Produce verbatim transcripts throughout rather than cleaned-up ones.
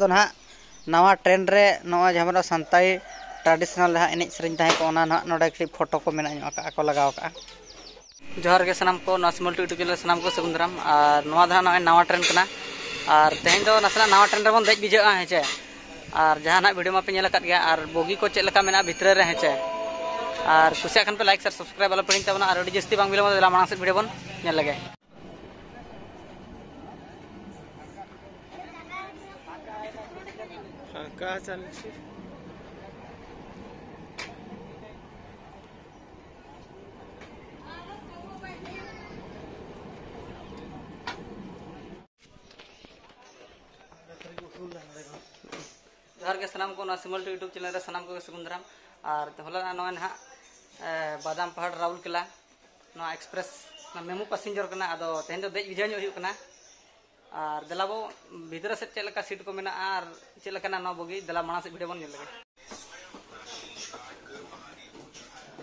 ᱫᱚ ᱱᱟᱦᱟᱜ ᱱᱟᱣᱟ ᱴᱨᱮᱱᱰ ᱨᱮ ᱱᱚᱜᱼᱚᱭ ᱡᱟᱦᱟᱸ ᱵᱚᱱ ᱥᱟᱱᱛᱟᱲᱤ ᱴᱨᱟᱰᱤᱥᱚᱱᱟᱞ ᱡᱟᱦᱟᱸ ᱮᱱᱮᱡ ᱥᱮᱨᱮᱧ ᱛᱟᱦᱮᱸ ᱠᱚᱜ, ᱚᱱᱟ ᱱᱟᱦᱟᱜ ᱱᱚᱰᱮ ᱠᱟᱹᱴᱤᱡ ᱯᱷᱳᱴᱳ ᱠᱚ ᱢᱮᱱᱟᱜ ᱧᱚᱜ ᱟᱠᱟᱫᱼᱟ, ᱠᱚ ᱞᱟᱜᱟᱣ ᱟᱠᱟᱫᱼᱟ᱾ ᱡᱚᱦᱟᱨ ᱜᱮ ᱥᱟᱱᱟᱢ ᱠᱚ, ᱱᱚᱣᱟ ᱥᱤᱢᱚᱞ ᱴᱩ YouTube ᱪᱮᱱᱮᱞ ᱨᱮ ᱥᱟᱱᱟᱢ ᱠᱚ ᱥᱟᱹᱜᱩᱱ ᱫᱟᱨᱟᱢ᱾ ᱟᱨ ᱱᱚᱣᱟ ᱫᱚ ᱦᱟᱸᱜ ᱱᱚᱜᱼᱚᱭ ᱱᱟᱣᱟ ᱴᱨᱮᱱ ᱠᱟᱱᱟ, ᱟᱨ ᱛᱮᱦᱮᱧ ᱫᱚ ᱱᱟᱥᱮᱱᱟᱜ ᱱᱟᱣᱟ ᱴᱨᱮᱱ ᱨᱮᱵᱚᱱ ᱫᱮᱡ ᱵᱩᱡᱷᱟᱹᱜᱼᱟ, ᱦᱮᱸ ᱪᱮ? ᱟᱨ ᱡᱟᱦᱟᱱᱟᱜ ᱵᱷᱤᱰᱤᱭᱳ ᱢᱟᱯᱮ ᱧᱮᱞ ᱟᱠᱟᱫ ᱜᱮᱭᱟ, ᱟᱨ ᱵᱚᱜᱤ ᱠᱚ ᱪᱮᱫ ᱞᱮᱠᱟ ᱢᱮᱱᱟᱜᱼᱟ ᱵᱷᱤᱛᱨᱤ ᱨᱮ, ᱦᱮᱸ ᱪᱮ? ᱟᱨ ᱠᱩᱥᱤᱭᱟᱜ ᱠᱷᱟᱱ ᱯᱮ ᱞᱟᱭᱤᱠ, ᱥᱮᱭᱟᱨ, ᱥᱟᱵᱥᱠᱨᱟᱭᱤᱵ ᱟᱞᱚ ᱯᱮ ᱦᱤᱲᱤᱧ ᱛᱟᱵᱚᱱᱟ᱾ ᱟᱨ ᱟᱹᱰᱤ ᱡᱟᱹᱥᱛᱤ ᱵᱟᱝ ᱵᱤᱞᱚᱢᱚᱜ, ᱫᱮᱞᱟ ᱢᱟᱲᱟᱝ ᱥᱮᱫ ᱵᱷᱤᱰᱤᱭᱳ ᱵᱚᱱ ᱧᱮᱞ ᱞᱮᱜᱮ᱾ ᱯᱷᱟᱸᱠᱟ ᱪᱟᱞᱪᱤ᱾ ᱡᱚᱦᱟᱨ ᱜᱮ ᱥᱟᱱᱟᱢ ᱠᱚ, ᱱᱚᱣᱟ ᱥᱤᱢᱚᱞ ᱴᱩ YouTube ᱪᱮᱱᱮᱞ ᱨᱮ ᱥᱟᱱᱟᱢ ᱠᱚᱜᱮ ᱥᱟᱹᱜᱩᱱ ᱫᱟᱨᱟᱢ᱾ ᱟᱨ ᱦᱚᱞᱟ ᱱᱚᱜᱼᱚᱭ ᱱᱟᱦᱟᱜ, ᱮ, ᱵᱟᱫᱟᱢ ᱯᱟᱦᱟᱲ ᱨᱟᱣᱩᱞᱠᱮᱞᱟ, ᱱᱚᱣᱟ ᱮᱠᱥᱯᱨᱮᱥ, ᱱᱚᱣᱟ ᱢᱮᱢᱩ ᱯᱟᱥᱮᱧᱡᱚᱨ ᱠᱟᱱᱟ᱾ ᱟᱫᱚ ᱛᱮᱦᱮᱧ ᱫᱚ ᱫᱮᱡ ᱵᱩᱡᱷᱟᱹᱣ ᱧᱚᱜ ᱦᱩᱭᱩᱜ ᱠᱟᱱᱟ᱾ ᱟᱨ ᱫᱮᱞᱟ ᱵᱚ ᱵᱷᱤᱛᱨᱤ ᱥᱮᱫ ᱪᱮᱫ ᱞᱮᱠᱟ ᱥᱤᱴ ᱠᱚ ᱢᱮᱱᱟᱜᱼᱟ ᱟᱨ ᱪᱮᱫ ᱞᱮᱠᱟᱱᱟ ᱱᱚᱣᱟ ᱵᱚᱜᱤ, ᱫᱮᱞᱟ ᱢᱟᱲᱟᱝ ᱥᱮᱫ ᱵᱷᱤᱰᱤᱭᱳ ᱵᱚᱱ ᱧᱮᱞ ᱞᱮᱜᱮ᱾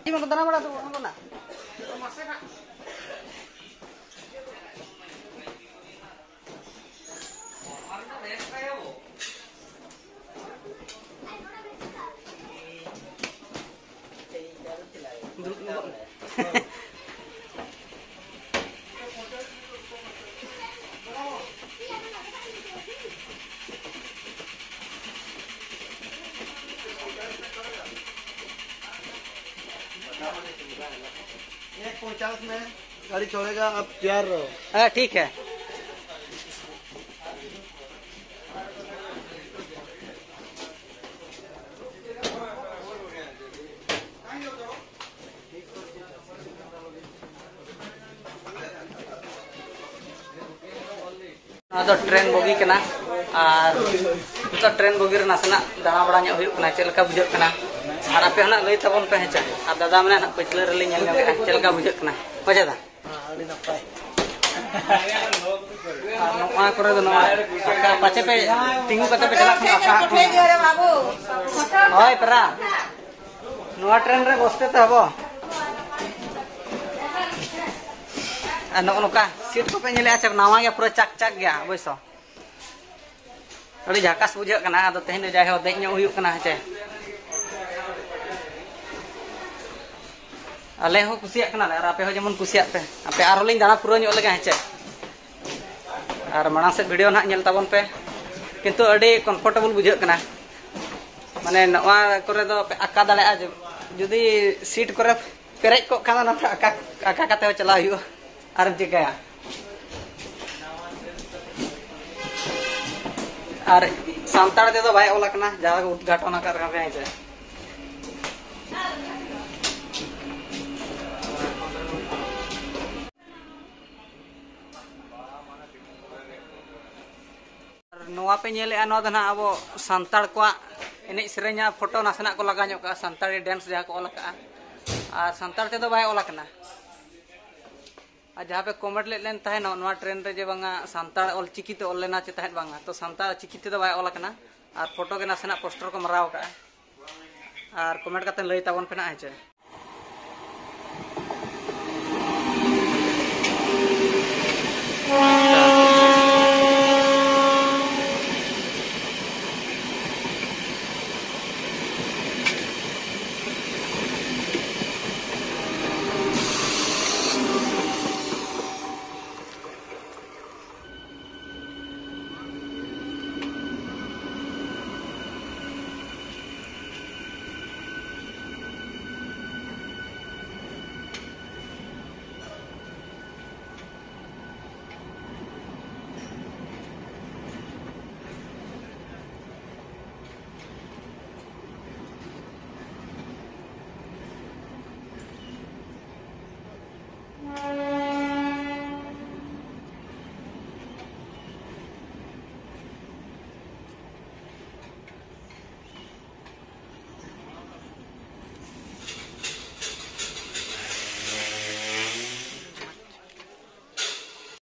ᱪᱮᱫ ᱵᱚᱱ ᱫᱟᱬᱟ ᱵᱟᱲᱟ ᱫᱚ, ᱚᱱᱟ ᱠᱚ ᱱᱟ? एक पचास में गाड़ी छोड़ेगा, आप तैयार रहो। हाँ, ठीक है। ᱱᱚᱣᱟ ᱫᱚ ᱴᱨᱮᱱ ᱵᱚᱜᱤ ᱠᱟᱱᱟ᱾ ᱟᱨ ᱱᱤᱛᱚᱜ ᱴᱨᱮᱱ ᱵᱚᱜᱤ ᱨᱮ ᱱᱟᱥᱮᱱᱟᱜ ᱫᱟᱬᱟ ᱵᱟᱲᱟ ᱧᱚᱜ ᱦᱩᱭᱩᱜ ᱠᱟᱱᱟ, ᱪᱮᱫ ᱞᱮᱠᱟ ᱵᱩᱡᱷᱟᱹᱜ ᱠᱟᱱᱟ᱾ ᱟᱨ ᱟᱯᱮ ᱦᱚᱸ ᱱᱟᱜ ᱞᱟᱹᱭ ᱛᱟᱵᱚᱱ ᱯᱮ, ᱦᱮᱸ ᱪᱮ? ᱟᱨ ᱫᱟᱫᱟ ᱢᱮᱱᱟᱭᱟ ᱱᱟᱜ ᱯᱟᱹᱪᱷᱞᱟᱹ ᱨᱮᱞᱤᱧ ᱧᱮᱞ ᱧᱟᱢᱮᱫᱼᱟ, ᱪᱮᱫ ᱞᱮᱠᱟ ᱵᱩᱡᱷᱟᱹᱜ ᱠᱟᱱᱟ? ᱦᱳᱭ ᱫᱟᱫᱟ? ᱦᱮᱸ, ᱟᱹᱰᱤ ᱱᱟᱯᱟᱭ᱾ ᱟᱨ ᱱᱚᱣᱟ ᱠᱚᱨᱮ ᱫᱚ ᱱᱚᱣᱟ ᱟᱠᱟ ᱯᱟᱪᱮ ᱯᱮ ᱛᱤᱸᱜᱩ ᱠᱟᱛᱮ ᱯᱮ ᱪᱟᱞᱟᱜ ᱠᱷᱟᱱ ᱟᱠᱟ ᱦᱟᱸᱜ ᱠᱷᱚᱱ᱾ ᱦᱳᱭ, ᱯᱮᱨᱟ᱾ ᱱᱚᱣᱟ ᱴᱨᱮᱱ ᱨᱮ ᱵᱚᱥᱛᱮ ᱛᱮ ᱦᱚᱵᱚ᱾ ᱟᱨ ᱱᱚᱜᱼᱚ ᱱᱚᱝᱠᱟ ᱥᱤᱴ ᱠᱚᱯᱮ ᱧᱮᱞᱮᱫᱼᱟ, ᱪᱮ ᱱᱟᱣᱟ ᱜᱮᱭᱟ, ᱯᱩᱨᱟᱹ ᱪᱟᱠ ᱪᱟᱠ ᱜᱮᱭᱟ ᱚᱵᱚᱥᱥᱚ᱾ ᱟᱹᱰᱤ ᱡᱷᱟᱠᱟᱥ ᱵᱩᱡᱷᱟᱹᱜ ᱠᱟᱱᱟ᱾ ᱟᱫᱚ ᱛᱮᱦᱮᱧ ᱫᱚ ᱡᱟᱭᱦᱳᱠ ᱫᱮᱡ ᱧᱚᱜ ᱦᱩᱭᱩᱜ ᱠᱟᱱᱟ, ᱦᱮᱸ ᱪᱮ? ᱟᱞᱮ ᱦᱚᱸ ᱠᱩᱥᱤᱭᱟᱜ ᱠᱟᱱᱟᱞᱮ, ᱟᱨ ᱟᱯᱮ ᱦᱚᱸ ᱡᱮᱢᱚᱱ ᱠᱩᱥᱤᱭᱟᱜ ᱯᱮ᱾ ᱟᱯᱮ ᱟᱨᱦᱚᱸ ᱞᱤᱧ ᱫᱟᱬᱟ ᱯᱩᱨᱟᱹᱣ ᱧᱚᱜ ᱞᱮᱜᱮ, ᱦᱮᱸ ᱪᱮ? ᱟᱨ ᱢᱟᱲᱟᱝ ᱥᱮᱫ ᱵᱷᱤᱰᱤᱭᱳ ᱱᱟᱦᱟᱜ ᱧᱮᱞ ᱛᱟᱵᱚᱱ ᱯᱮ᱾ ᱠᱤᱱᱛᱩ ᱟᱹᱰᱤ ᱠᱚᱢᱯᱷᱚᱨᱴᱮᱵᱚᱞ ᱵᱩᱡᱷᱟᱹᱜ ᱠᱟᱱᱟ, ᱢᱟᱱᱮ ᱱᱚᱣᱟ ᱠᱚᱨᱮ ᱫᱚ ᱯᱮ ᱟᱠᱟ ᱫᱟᱲᱮᱭᱟᱜᱼᱟ᱾ ᱡᱩᱫᱤ ᱥᱤᱴ ᱠᱚᱨᱮ ᱯᱮᱨᱮᱡ ᱠᱚᱜ ᱠᱷᱟᱱ ᱫᱚ ᱱᱚᱛᱮ ᱟᱠᱟ, ᱟᱠᱟ ᱠᱟᱛᱮ ᱦᱚᱸ ᱪᱟᱞᱟᱣ ᱦᱩᱭᱩᱜᱼᱟ᱾ ᱟᱨᱮᱢ ᱪᱤᱠᱟᱹᱭᱟ? ᱟᱨ ᱥᱟᱱᱛᱟᱲ ᱛᱮᱫᱚ ᱵᱟᱭ ᱚᱞ ᱟᱠᱟᱱᱟ, ᱡᱟᱦᱟᱸ ᱠᱚ ᱩᱫᱽᱜᱷᱟᱴᱚᱱ ᱟᱠᱟᱫ ᱨᱮᱦᱚᱸ ᱯᱮ, ᱦᱮᱸ ᱪᱮ? ᱟᱨ ᱱᱚᱣᱟ ᱯᱮ ᱧᱮᱞᱮᱜᱼᱟ, ᱱᱚᱣᱟ ᱫᱚ ᱱᱟᱦᱟᱜ ᱟᱵᱚ ᱥᱟᱱᱛᱟᱲ ᱠᱚᱣᱟᱜ ᱮᱱᱮᱡ ᱥᱮᱨᱮᱧᱟᱜ ᱯᱷᱳᱴᱳ ᱱᱟᱥᱮᱱᱟᱜ ᱠᱚ ᱞᱟᱜᱟᱣ ᱧᱚᱜ ᱠᱟᱜᱼᱟ, ᱥᱟᱱᱛᱟᱲᱤ ᱰᱮᱱᱥ ᱡᱟᱦᱟᱸ ᱠᱚ ᱚᱞ ᱟᱠᱟᱜᱼᱟ᱾ ᱟᱨ ᱥᱟᱱᱛᱟᱲ ᱛᱮᱫᱚ ᱵᱟᱭ ᱚᱞ ᱟᱠᱟᱱᱟ᱾ ᱟᱨ ᱡᱟᱦᱟᱸ ᱯᱮ ᱠᱚᱢᱮᱱᱴ ᱞᱮᱫ ᱞᱮᱱ ᱛᱟᱦᱮᱱᱟ ᱱᱚᱣᱟ ᱴᱨᱮᱱ ᱨᱮ, ᱡᱮ ᱵᱟᱝᱟ ᱥᱟᱱᱛᱟᱲ ᱚᱞ ᱪᱤᱠᱤ ᱛᱮ ᱚᱞ ᱞᱮᱱᱟ ᱪᱮ ᱛᱟᱦᱮᱸᱫ ᱵᱟᱝᱟ, ᱛᱚ ᱥᱟᱱᱛᱟᱲ ᱪᱤᱠᱤ ᱛᱮᱫᱚ ᱵᱟᱭ ᱚᱞ ᱟᱠᱟᱱᱟ᱾ ᱟᱨ ᱯᱷᱳᱴᱳ ᱜᱮ ᱱᱟᱥᱮᱱᱟᱜ ᱯᱳᱥᱴᱟᱨ ᱠᱚ ᱢᱟᱨᱟᱣ ᱟᱠᱟᱜᱼᱟ᱾ ᱟᱨ ᱠᱚᱢᱮᱱᱴ ᱠᱟᱛᱮ ᱞᱟᱹᱭ ᱛᱟᱵᱚᱱ ᱯᱮ ᱱᱟᱜ, ᱦᱮᱸ ᱪᱮ?